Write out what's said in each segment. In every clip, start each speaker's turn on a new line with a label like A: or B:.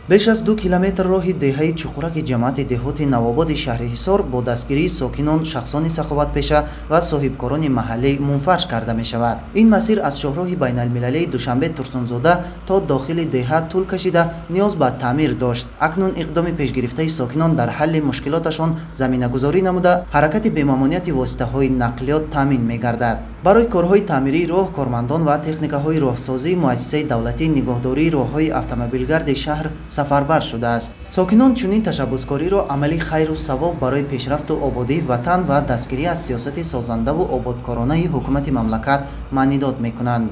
A: Беш аз 2 километр роҳи деҳаи Чуқураки ҷамоати деҳоти Навободи шаҳри Ҳисор бо дастгирии сокинон, шахсони саховатпеша ва соҳибкорони маҳаллӣ мунфарш карда мешавад. Ин масир аз шоҳроҳи байналмилалии Душанбе Турсунзода то дохили деҳа тӯл кашида ниёз ба таъмир дошт. Акнун иқдоми пешгирифтаи сокинон дар ҳалли мушкилоташон заминагузорӣ намуда, ҳаракати бемамониати воситаҳои нақлиёт таъмин мегардад. Барои корҳои таъмирии роҳ, кормандон ва техникаҳои роҳсозии муассисаи давлатии нигоҳдории роҳҳои автомобилгарди шаҳр сафарбар шудааст. Сокинон чунин ташаббускориро амали хайру савоб барои пешрафту ободии ватан ва дастгирӣ аз сиёсати созандаву ободкоронаи ҳукумати мамлакат маънидод мекунанд.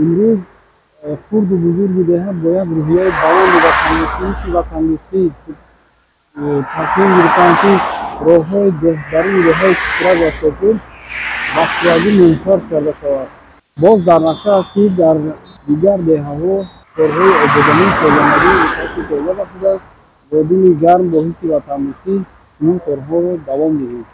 B: Имрӯз хурду бузурги деҳа бо як рӯҳияи баланду ватандӯстӣ, ватандӯстӣ тасмим гирифтанд, ки роҳҳои деҳбарии деҳаи Чуқурак ва Шопур бахшиягӣ мунфарш карда шавад. Боз дар нақша аст, ки дар дигар деҳаҳо корҳои ободонии созандагии иншооти тоза бахшидааст. Бо дили гарм, бо ҳисси ватандӯстӣ чунин корҳоро давом диҳем.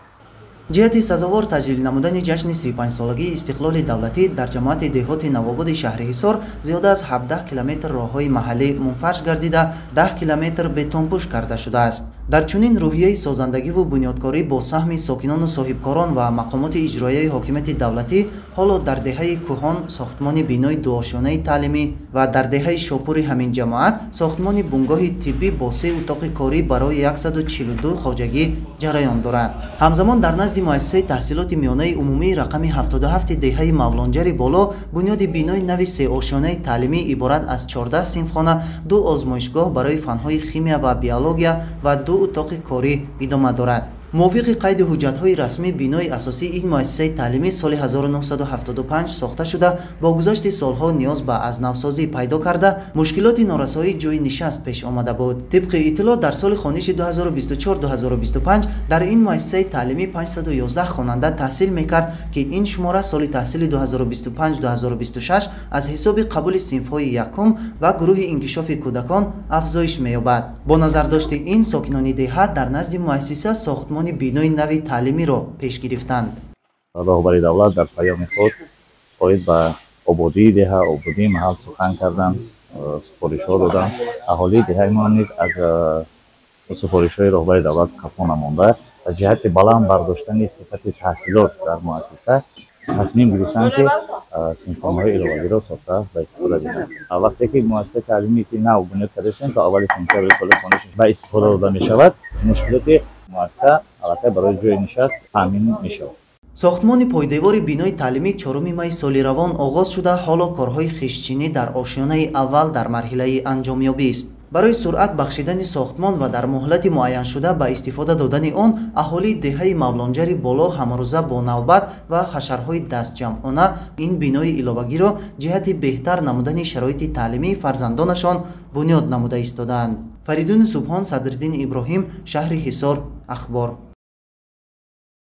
A: Ҷиҳати сазовор таҷлил намудани ҷашни 35-солагии истиқлоли давлатӣ дар ҷамоати деҳоти Навободи шаҳри Ҳисор зиёда аз 17 километр роҳҳои маҳаллӣ мунфарш гардида, 10 километр бетонпӯш карда шудааст. Дар чунин рӯҳияи созандагиву бунёдкорӣ бо саҳми сокинону соҳибкорон ва мақомоти иҷроияи ҳокимияти давлатӣ ҳоло дар деҳаи Кӯҳон сохтмони бинои дуошёнаи таълимӣ ва дар деҳаи Шопури ҳамин ҷамоат сохтмони бунгоҳи тиббӣ бо 3 утоқи корӣ барои 142 хоҷагӣ ҷараён дорад. Ҳамзамон дар назди муассисаи таҳсилоти миёнаи умумии рақами 77 деҳаи Мавлонҷари Боло бунёди бинои нави сеошёнаи таълимӣ иборат аз 14 синфхона, 2 озмоишгоҳ барои фанҳои химия ва биология ва 2 утоқи корӣ идома дорад. Мувофиқи қайди ҳуҷҷатҳои расмӣ бинои асосии ин муассисаи таълимӣ соли 1975 сохта шуда, бо гузашти солҳо ниёз ба азнавсозӣ пайдо карда, мушкилоти норасоии ҷойи нишаст пеш омада буд. Тибқи иттилоъ, дар соли хониши 2024-2025 дар ин муассисаи таълимӣ 511 хонанда таҳсил мекард, ки ин шумора соли таҳсили 2025-2026 аз ҳисоби қабули синфҳои якум ва гурӯҳи инкишофи кӯдакон афзоиш меёбад. Бо назардошти ин, сокинони деҳа дар назди муассиса сохтмони бинои нави таълимиро пеш гирифтанд.
C: Роҳбари давлат дар паёми худ оид ба ободии деҳа, ободии маҳал сухан карданд, супоришҳо доданд. Аҳолии деҳаи мо низ аз супоришҳои роҳбари давлат қафо намонда, аз ҷиҳати баланд бардоштани сифати таҳсилот дар муассиса тасмим гирифтанд, ки синфхонаҳои иловагиро сохта ба истифода диҳанд. Вақте ки муассисаи таълимие ки нав бунёд карда шудем, то аввали сентябри соли хониш ба истифода дода мешавад, мушкилоти муассиса аллакай барои ҷойи нишаст таъмин мешавад.
A: Сохтмони пойдевори бинои таълимӣ 4 майи соли равон оғоз шуда, ҳоло корҳои хиштчинӣ дар ошёнаи аввал дар марҳилаи анҷомёбист. Барои суръат бахшидани сохтмон ва дар муҳлати муайяншуда ба истифода додани он, аҳолии деҳаи Мавлонҷари Боло ҳамарӯза бо навбат ва ҳашарҳои дастҷамъона ин бинои иловагиро ҷиҳати беҳтар намудани шароити таълимии фарзандонашон бунёд намуда истодаанд. Фаридуни Субҳон, Садриддини Иброҳим, шаҳри Ҳисор, Ахбор.